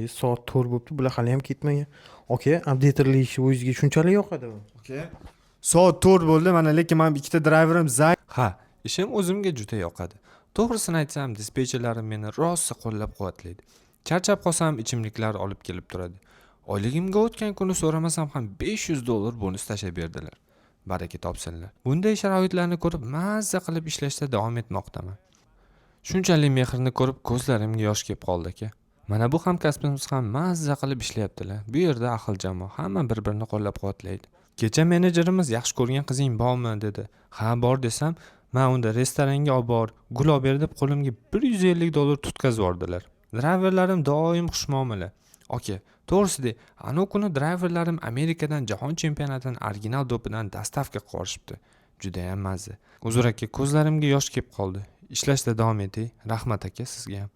Soat 4 bo'libdi, bular hali ham ketmagan. Aka, updaterlik ishi o'zingizga shunchalik yoqadimi? Aka, soat 4 bo'ldi mana, lekin mana ikkita driverim zay. Ha, ishim o'zimga juda yoqadi. To'g'risini aytsam, dispetcherlarim meni rosa qo'llab-quvvatlaydi. Charchab qolsam, ichimliklar olib kelib turadi. Oyligimga o'tgan kuni so'ramasam ham 500 dollar bonus tashlab berdilar. Baraka topsinlar. Bunday sharoitlarni ko'rib, mazza qilib ishlashda davom etmoqdaman. Shunchalik mehrni ko'rib, ko'zlarimga yosh kelib qoldi, aka. Mana bu hamkasbimiz ham mazza qilib ishlayaptilar. Bu yerda ahil jamoa, hamma bir-birini qo'llab-quvvatlaydi. Kecha menejerimiz "Yaxshi ko'rgan qizing bormi?" dedi. Ha, bor desam, "Ma, unda restoranga olib bor, gul olib ber" deb qo'limga 150 dollar tutkazib yubordilar. Driverlarim doim xushmuomala. Aka, to'g'risida, anavi kuni driverlarim Amerikadan jahon chempionatini original do'pidan доставка qilib yuborishibdi. Judayam mazza. Uzr, aka, ko'zlarimga yosh kelib qoldi. Ishlashda davom eting. Rahmat, aka, sizga ham.